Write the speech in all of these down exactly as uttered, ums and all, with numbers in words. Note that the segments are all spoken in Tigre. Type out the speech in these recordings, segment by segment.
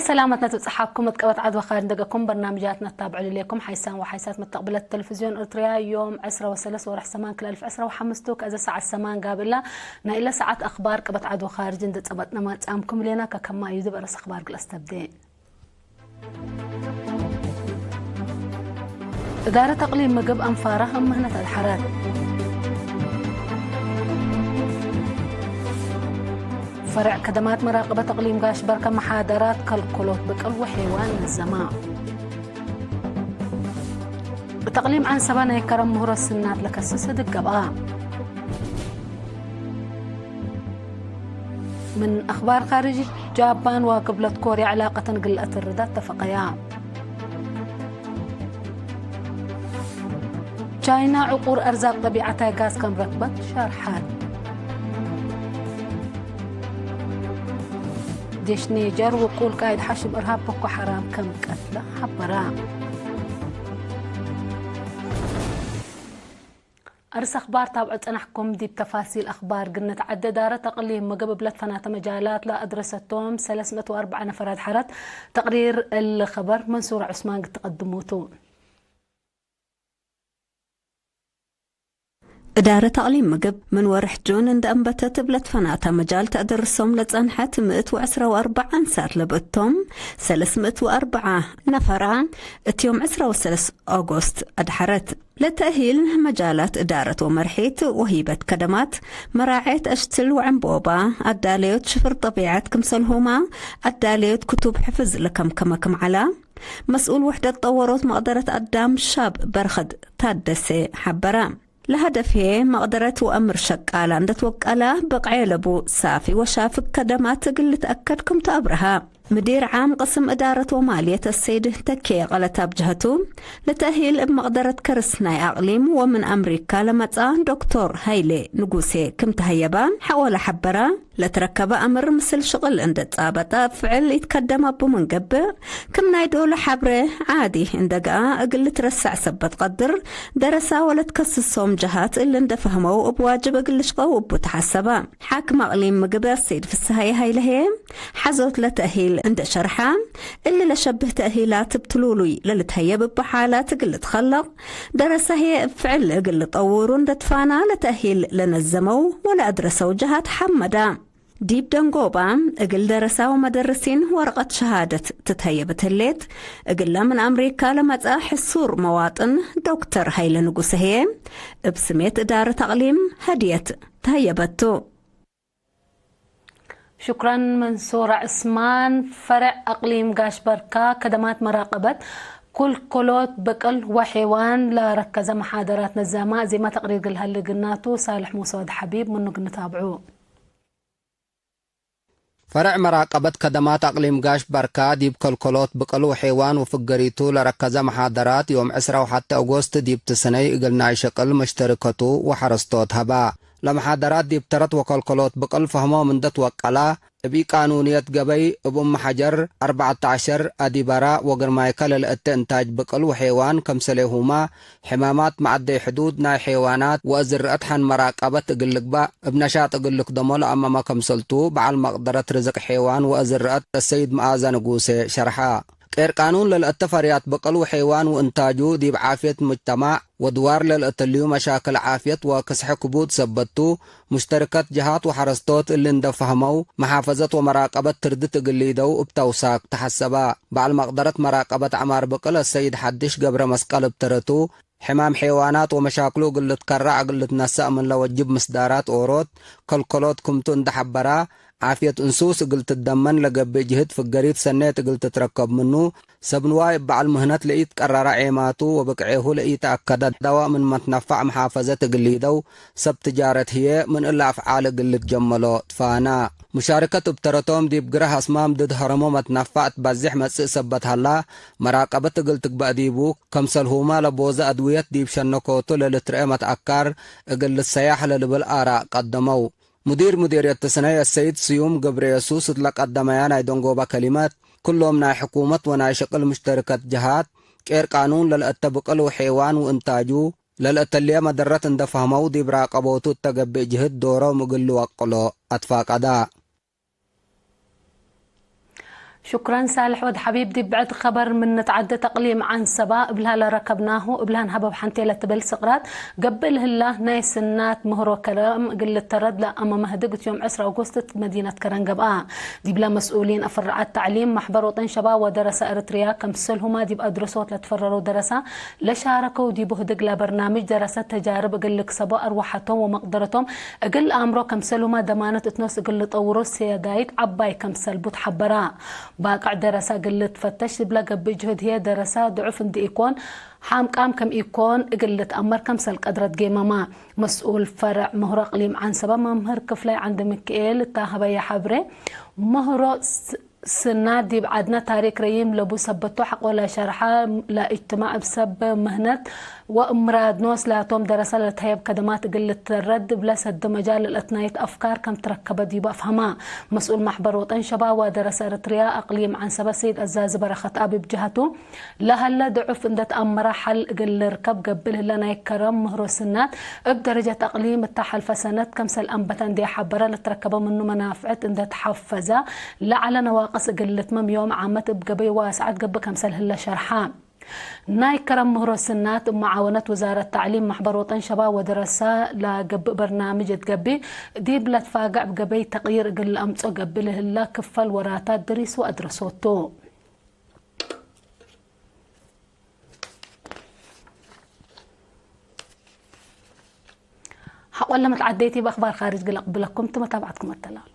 ሰላመት ነትብጽሓኩም። መትቀበት ዐድ ወካርጅ እንደገኩም በርናምጃት ነታብዑ ልሌኩም ሓይሳን ወሓይሳት መተቅብለት ተለፍዝዮን ኤርትርያ ዮም ዕስራ ወሰለስ ወርሕ ሰማን ክልኤ አልፍ ዕስራ ወሐምስቱ ከእዘ ሰዓት ሰማን ጋብእላ ናይ እለ ሰዓት አኽባር ቅበት ዐድ ወካርጅ እንደ ጸበጥነ ማጽአምኩም ሌና። ከከማ እዩ ድብ አረስ አኽባር ግል አስተብዴ። እዳረት አቅሊም ምግብ አንፋራ እብ ምህነት አድሐረት። ፈርዕ ከደማት መራቀበት አቅሊም ጋሽ በርከ መሓደራት ከልኮሎት ብቅል ወሔዋን ነዘማ። እት አቅሊም ዐንሰበ ናይ ከረም ምሁረ ስናት ለከስስ ህድግ ገብአ። ምን አኽባር ካርጅ፣ ጃባን ወግብለት ኮርያ ዕላቀተን እግል ለአትርዳ ተፈቀያ። ቻይና ዕቁር አርዛቅ ጠቢዐታይ ጋዝ ከም ረክበት ሸርሐት። ዴሽ ኔጀር ውቁል ቃይድ ሐሽም እርሃብ ቦኮ ሐራም ከም ቀትለ ሐበራ። አርስ አኽባር ታብዑ ጸናሕኩም። ዲብ ተፋሲል አኽባር ግነት ዐደ፣ እዳረት አቅሊም ምግብ እብለት ፈናተ መጃላት ለአድረሰቶም ሰለስ ምእት ወአርበዕ ነፈር አድሐረት። ተቅሪር እሊ ኸበር መንሱር ዑስማን ግትቀድሙቱ። እዳረት አቅሊም ምግብ ምን ወርሕ ጁን እንደ አንበተት እብለት ፈናተ መጃል ተአደርሶም ለጸንሐት ምእት ወዕስራ ወአርበዕ አንሳት ለብእቶም ሰለስ ምእት ወአርበዓ ነፈራ እት ዮም ዕስራ ወሰለስ ኦጎስት አድሐረት። ለተእሂል መጃላት እዳረት ወመርሒት ወሂበት ከደማት፣ መራዔት አሽትል ወዕንቦባ፣ አዳለዮት ሽፍር ጠቢዐት ክምሰልሁማ አዳለዮት ክቱብ ሕፍዝ ለከምከመ ክም ዐላ፣ መስኡል ውሕደት ጠወሮት መቅደረት አዳም ሻብ በርኸድ ታደሴ ሐበረ። ለሀደፍ ህዬ መቅደረት ወአምር ሸቃላ እንደ ትወቀላ ብቅዔ ለቡ ሳፊ ወሻፍግ ከደማት እግል ልትአከድ ክምቱ አብረሃ። ምዲር ዓም ቅስም እዳረት ወማልየት አሰይድ ተኬ ቀለታብ ጀሀቱ፣ ለተእሂል እብ መቅደረት ከርስ ናይ አቅሊም ወምን አምሪካ ለመጽአ ዶክቶር ሀይሌ ንጉሴ ክም ተሀየበ ሐቆለ ሐበረ። ለትረከበ አምር ምስል ሽቅል እንደ ጻበጠ እብ ፍዕል ኢትከደም አቡ ምን ገብእ፣ ክም ናይ ዶለ ሐብሬ ዓዲ እንደ ገአ እግል ልትረሰዕ ሰበት ቀድር፣ ደረሳ ወለትከስሶም ጀሃት እሊ እንደ ፈህመው እብ ዋጅብ እግል ልሽቀው እቡ ተሐሰበ። ሓክም አቅሊም ምግብ አሰይድ ፍስሃየ ሀይለ ህዬ፣ ሐዞት ለተእሂል እንደ ሸርሐ፣ እሊ ለሸብህ ተእሂላት እብ ትሉሉይ ለልትሀየብ እብ ሓላት እግል ልትከለቅ፣ ደረሰ ህዬ እብ ፍዕል እግል ልጠውሩ እንደ ትፋና ለተእሂል ለነዘመው ወለአድረሰው ጀሃት ሐመዳ። ዲብ ደንጎባ እግል ደረሳ ወመደርሲን ወረቀት ሸሃደት ትትሀየብ እት ህሌት፣ እግለ ምን አምሪካ ለመጽአ ሕሱር መዋጥን ዶክተር ሀይለ ንጉሰ ህዬ እብ ስሜት እዳረት አቅሊም ሀድየት ተሀየበቱ። ሹክረን መንሱር ዑስማን። ፈርዕ አቅሊም ጋሽ በርካ ከደማት መራቀበት ኩልኮሎት ብቅል ወሔዋን ለረከዘ መሓደራት ነዘመ። እዜመ ተቅሪር እግል ሀሌ ግናቱ ሳልሕ ሙሰ ወድ ሐቢብ ምኑ እግል ንታብዑ። ፈርዕ መራቀበት ከደማት አቅሊም ጋሽ በርካ ዲብ ከልኮሎት ብቅል ወሔዋን ወፍገሪቱ ለረከዘ መሓደራት ዮም ዕስራ ወሐቴ ኦጎስት ዲብ ትሰነይ እግል ናይ ሸቅል መሽተሪከቱ ወሐረስቶት ሀባ። ለመሓደራት ዲብ ተረት ወከልኮሎት ብቅል ፈህሞም እንደ ትወቀላ፣ እብ ኢቃኑንየት ገበይ እብ እም ሐጀር፣ አርበዐተ ዐሸር፣ አዲበራ ወግርማይከ ለልአቴ እንታጅ ብቅል ወሔዋን ከምሰሌሁመ፣ ሕማማት መዐደይ ሕዱድ ናይ ሔዋናት ወአዝርአት ሐን መራቀበት እግል ልግባእ እብ ነሻጥ እግል ልክደሞ ለአመመ ከምሰልቱ፣ በዐል መቅደረት ርዝቅ ሔዋን ወአዝርአት አሰይድ መአዘ ንጉሴ ሸርሐ። ቄር ቃኑን ለልአተ ፈርያት ብቅል ወሔዋን ወእንታጁ ዲብ ዓፍየት ሙጅተማዕ ወድዋር ለልአተልዩ መሻክል ዓፍየት ወክስሐ ክቡድ ሰበት ቱ፣ ሙሽተርከት ጀሃት ወሐረስቶት እሊ እንደ ፈህመው፣ መሓፈዘት ወመራቀበት ትርድት እግል ሊደው እብ ተውሳክ ተሐሰበ። በዐል መቅደረት መራቀበት ዐማር ብቅል አሰይድ ሐድሽ ገብረ መስቀል እብ ተረቱ፣ ሕማም ሔዋናት ወመሻክሉ እግል ልትከረዕ እግል ልትነሰእ ምን ለወጅብ ምስዳራት ኦሮት፣ ከልከሎት ክምቱ እንደ ሐበራ፣ ዓፍየት እንሱስ እግል ትደመን ለገብእ ጅህድ ፍገሪት ሰኔት እግል ትትረከብ ምኑ፣ ሰብ ንዋይ እብ በዐል ምህነት ለኢትቀረረ ዔማቱ ወብቅዔሁ ለኢተአከደ ደዋእ ምን መትነፋዕ መሓፈዘት እግል ሊደው ሰብ ትጃረት ህዬ ምን እለ አፍዓል እግል ልትጀመሎ ትፋና። ሙሻርከት እብ ተረቶም ዲብ ግረህ አስማም ድድ ሀረሞ መትነፋዕ እት ባዜሕ መጽእ ሰበት ሀላ፣ መራቀበት እግል ትግበእ ዲቡ፣ ከምሰልሁመ ለቦዘ አድውየት ዲብ ሸነኮቱ ለልትርኤ መትአካር እግል ልትሰያሕ ለልብል አራእ ቀደመው። ሙዲር ሙዲርየት ትስነይ አሰይድ ስዩም ገብረየሱስ እት ለቀደመያ ናይ ደንጎበ ከሊመት፣ ክሎም ናይ ሕኩመት ወናይ ሸቅል ሙሽተርከት ጀሃት፣ ቄር ቃኑን ለልአተ ብቅል ወሔዋን ወእንታጁ ለልአተልየ መደረት እንደ ፈህመው፣ ዲብ ራቀቦቱ እተ ገብእ ጅህድ ዶሮም እግል ልወቅሎ አትፋቀዳ። ሹክረን ሳልሕ ወድ ሐቢብ። ዲብ ብዕድ ከበር ምን ንትዓደት፣ አቅሊም ዐንሰባ እብልሃ ለረከብናሁ እብልሃ እንሀበብ ሐንቴ ለትብል ስቅራት ገብእ ለህላ ናይ ስናት ምህሮ ከረም እግል ልተረድ ለአመመ ህድግ እት ዮም ዕስራ አውጎስት እት መዲነት ከረን ገብአ። ዲብለ መስኡሊን አፍርዓት ተዕሊም፣ መሕበር ወጠን ሸባብ ወደረሰ ኤረትርያ፣ ከምሰልሁመ ዲብ አድረሶት ለትፈረረው ደረሰ ለሻረከው ዲቡ ህድግ ለበርናምጅ ደረሰ ተጃርብ እግል ልክሰቦ አርወሐቶም ወመቅደረቶም እግል ለአምሮ ከምሰልሁመ ደማነት እት ኖስ እግል ልጠውሮ ሰዳይት ዐባይ ከምሰል ቡ ተሐበራ። ባቅዕ ደረሰ እግል ልትፈተሽ ዲብለ ገብእ ጅሁድ ህዬ ደረሰ ድዑፍ እንድኢኮን፣ ሓምቃም ከም ኢኮን እግል ልትአመር ከምሰል ቀድረት ጌመመ። መስኡል ፈርዕ ምህሮ አቅሊም ዐንሰበ መምህር ክፍላይ ዐንደሚክኤል እተ ሀበየ ሐብሬ፣ ምህሮ ስ-፣ ስናት ዲብ ዐድነ ታሪክ ረዪም ለቡ ሰበቶ ሐቆ ለሸርሐ፣ ለእጅትማዕ እብ ሰብ ምህነት ወእምራድ ኖስ ላቶም ደረሰ ለልትሀየብ ከደማት እግል ልትረድ እብለ ሰድ መጃል ለልአትናይት አፍካር ከም ትረከበ ዲቡ አፍሀመ። መስኡል መሕበር ወጠን ሸባብ ወደረሰ ኤረትርያ አቅሊም ዐንሰበ ሰይድ አዛዚ በረኸትአብ እብ ጀሀቱ፣ ለሀለ ድዑፍ እንደ ተአመረ ሐል እግል ልርከብ ገብእ ለህለ ናይ ከረም ምህሮ ስናት፣ እብ ደረጀት አቅሊም እተ ሐልፈ ሰነት ከምሰል አንበተ እንዴ ሐበረ፣ ለትረከበ ምኑ መናፍዕት እንደ ተሐፈዘ፣ ለዐለ ነዋቅስ እግል ልትመም ዮም ዓመት እብ ገበይ ዋስዐት ገብእ ከምሰል ህለ ሸርሐ። ናይ ከረም ምህሮ ስናት እብ መዓወነት ውዛረት ተዕሊም፣ መሕበር ወጠን ሸባብ ወደረሰ ለገብእ በርናምጅ እት ገብእ፣ ዲብ ለትፋገዕ እብ ገበይ ተቅይር እግል ለአምጽኦ ገብእ ለህለ ክፈል ወራታት ድሪስ ወአድረሶቱ። ሐቆለ መትዓደይቲ በአኽባር ካርጅ እግል አቅብለኩም ቱ መታብዐትኩም አተላሉ።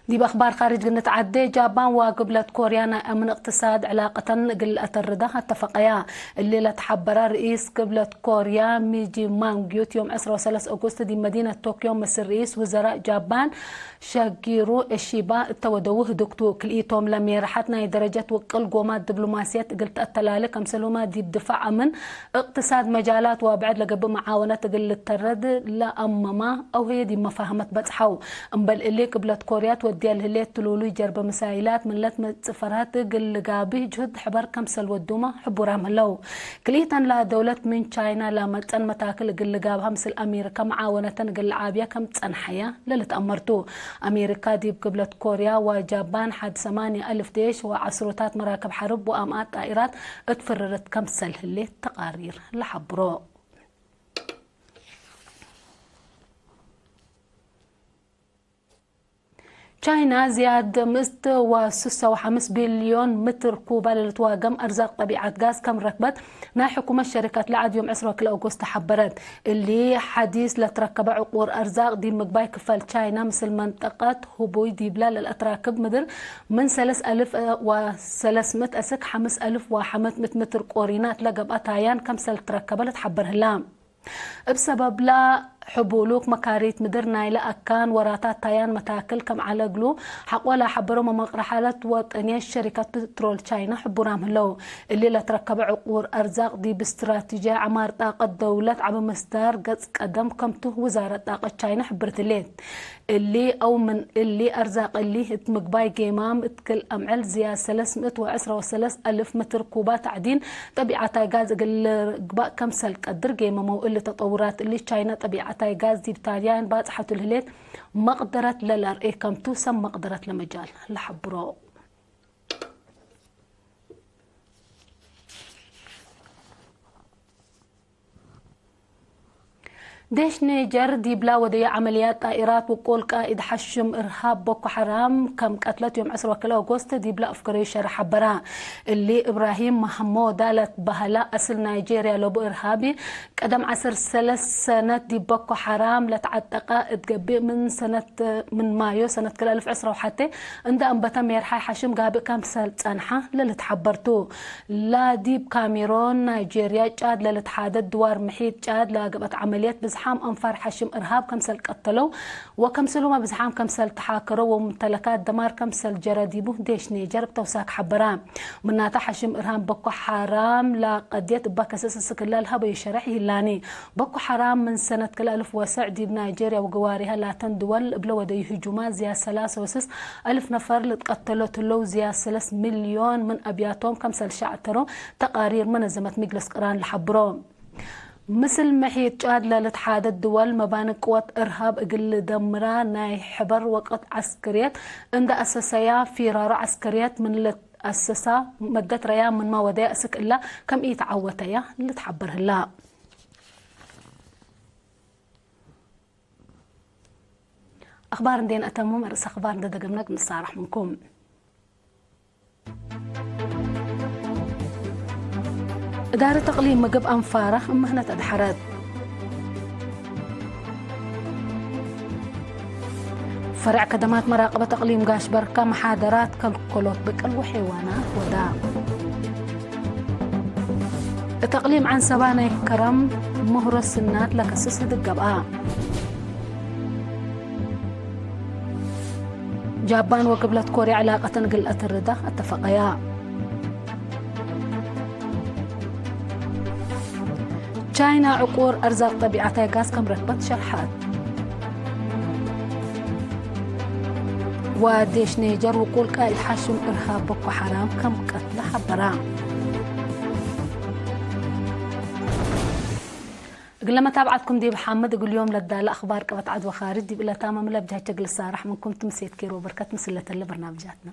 ዲብ አኽባር ካርጅ ግንትዓዴ፣ ጃባን ወግብለት ኮርያ ናይ አምን እቅትሳድ ዕላቀተን እግል ለአተርዳ አተፈቀያ። እሊ ለተሐበረ ርኢስ ግብለት ኮርያ ሚጂ ማንግዩት ዮም ዕስራ ወሰለስ ኦጎስት ዲብ መዲነት ቶክዮ ምስል ርኢስ ውዘራእ ጃባን ሸጊሩ እሺባ እተ ወደዉ ህድግቱ። ክልኢቶም ለሜርሐት ናይ ደረጀት ውቅል ጎማት ድብሎማስየት እግል ተአተላሌ ከምሰልሁመ ዲብ ድፋዕ አምን፣ እቅትሳድ መጃላት ወብዕድ ለገብእ መዓወነት እግል ልተረድ ለአመማ አው ህዬ ዲብ መፋህመት በጽሐው። እምበል እሊ፣ ግብለት ኮርያ ትወድየ ለህሌት ትሉሉይ ጀርበ ምሳይላት ምን ለትመጽእ ፈርሀት እግል ልጋብህ ጅሁድ ሕበር ከምሰል ወዱመ ሕቡራም ህለው። ክልኢተን ለደውለት ምን ቻይና ለመጸን መታክል እግል ልጋብሃ ምስል አሜሪካ መዓወነተን እግል ለዓብያ ከም ጸንሐየ ለልትአመርቱ። አሜሪካ ዲብ ግብለት ኮርያ ወጃባን ሐድ ሰማንያ አልፍ ዴሽ ወዐስሮታት መራክብ ሐርብ ወአምአት ጣኢራት እት ፍርርት ከምሰል ህሌት ተቃሪር ለሐብሮ። ቻይና ዝያድ ምስት ወስሰ ወሐምስ ቢልዮን ምትር ኩባ ለልትዋገም አርዛቅ ጠቢዐት ጋዝ ከም ረክበት ናይ ሕኩመት ሸሪከት ለዐድ ዮም ዕስራ ወክልኤ ኦጎስት ተሐበረት። እሊ ሐዲስ ለትረከበ ዕቁር አርዛቅ ዲብ ምግባይ ክፈል ቻይና ምስል መንጠቀት ህቡይ ዲብላ ለልአትራክብ ምድር ምን ሰለስ አልፍ ወሰለስ ምእት አስክ ሐምስ አልፍ ወሐምስ ምእት ምትር ቆሪናት ለገብአ ታያን ከምሰል ትረከበ ለትሐበር ህላ። እብ ሰበብላ ሕቡሉክ መካሪት ምድር ናይለ አካን ወራታት ታያን መታክል ከም ዐለ እግሉ ሐቆ ለሐበረው መመቅረሓለት ወጠንየት ሸሪከት ፕትሮል ቻይና ሕቡራም ህለው። እሊ ለትረከበ ዕቁር አርዛቅ ዲብ እስትራቲጂ ዐማር ጣቀት ደውለት ዐቢ ምስዳር ገጽ ቀደም ከምቱ ውዛረት ጣቀት ቻይና ሕብርት ህሌት። እሊ አው ምን እሊ አርዛቅ እሊ እት ምግባይ ጌማም እት ክል አምዕል ዝያድ ሰለስ ምእት ወዕስራ ወሰለስ አልፍ ምትር ኩባ ታዕዲን ጠቢዐታይ ጋዝ እግል ልግባእ ከምሰል ቀድር ጌመመው። እሊ ተጠውራት እሊ ቻይና ጠቢዐታይ ጋዝ ዲብ ታያን ባጽሐቱ ለህሌት መቅደረት ለለአርኤ ከምቱ ሰብ መቅደረት ለመጃል ለሐብሮ። ዴሽ ኔጀር ዲብላ ወደየ ዐመልያት ጣኢራት ውቁል ቃኢድ ሐሽም እርሃብ ቦኮ ሐራም ከም ቀትለት ዮም ዕስራ ወክልኤ ኦጎስት ዲብላ አፍገረዩ ሸርሕ ሐበራ። እሊ እብራሂም መሐሞዳ ለትበሀላ አስል ናይጄርያ ለቡ እርሃቢ ቀደም ዐስር ሰለስ ሰነት ዲብ ቦኮ ሐራም ለተዐጠቀ እት ገብእ ምን ሰነት ምን ማዮ ሰነት ክልኤ አልፍ ዕስራ ወሐቴ እንደ አንበተ ሜርሓይ ሐሽም ጋብእ ከምሰል ጸንሐ ለልትሐበር ቱ። ላዲብ ካሜሮን፣ ናይጄርያ፣ ጫድ ለልትሓደድ ድዋር ምሒጥ ጫድ ለገብአት ዐመልየት ብዝሓም አንፋር ሐሽም እርሃብ ከምሰል ቀተለው ወከምስሉመ ብዝሓም ከምሰል ተሓከረው ወሙምተለካት ደማር ከምሰል ጀረ ዲቡ ዴሽ ኔጀር እብ ተውሳክ ሐበራ። ምናተ ሐሽም እርሃብ በኮ ሐራም ለቀድየት እበ ከሰስ እስክላ ለሀበዩ ሸረሕ ይህላኒ። በኮ ሐራም ምን ሰነት ክልኤ አልፍ ወሰዕ ዲብ ናይጄርያ ወገዋሪሀ ላተን ድወል እብለ ወደዩ ህጁማት ዝያድ ሰላሰ ወስስ አልፍ ነፈር ልትቀተሎ ትለው፣ ዝያድ ሰለስ ሚልዮን ምን አብያቶም ከምሰል ሸዕተሮ ተቃሪር መነዘመት ሚግለስ ቅራን ለሐብሮ። ምስል ምሒት ጫድ ለልትሓደድ ድወል መባኒ ቅወት እርሃብ እግል ልደምራ ናይ ሕበር ወቅት ዐስክርየት እንደ አሰሰያ፣ ፊራሮ ዐስክርየት ምን ልትአሰሳ መደት ረያም ምንመ ወደየ እስክ እላ ከም ኢተዐወተያ ልትሐበር ህላ። አኽባር እንዴ ነአተምም፣ ርእሰ አኽባር እንዴ ደገምነ እብ ንሳረሕ ምንኩም። እዳረት እቅሊም ምግብ አንፋረ እምህነት አድሐረት። ፈርዕ ከደማት መራቀበት እቅሊም ጋሽ በርካ መሓደራት ከልኮሎት ብቅል ወሐይዋናት ወዳ። እት እቅሊም ዐንሰባ ናይ ከረም ምህሮ ስናት ለከስስ ህድግ ገብአ። ጃባን ወግብለት ኮርያ ዕላቀተን እግል ለአትርዳ አተፈቀያ። ቻይና ዕቁር አርዛቅ ጠቢዓታይ ጋዝ ከም ረክበት ሸርሐት። ወዴሽ ኔጀር ውቁል ቃእድ ሐሽም እርሃብ ቦኮ ሐራም ከም ቀትለ ሐበራ። እግለ መታብዓትኩም ዲብ ሓምድ እግል ዮም ለዳለ አኽባር ቅበት ዐድ ወኻርጅ ዲብ እለ ታመም ለብጃቸ እግል ሳረሕ ምንኩም ትምሴት ኬር ወበርከት ምስል ለተለ በርናምጃትነ።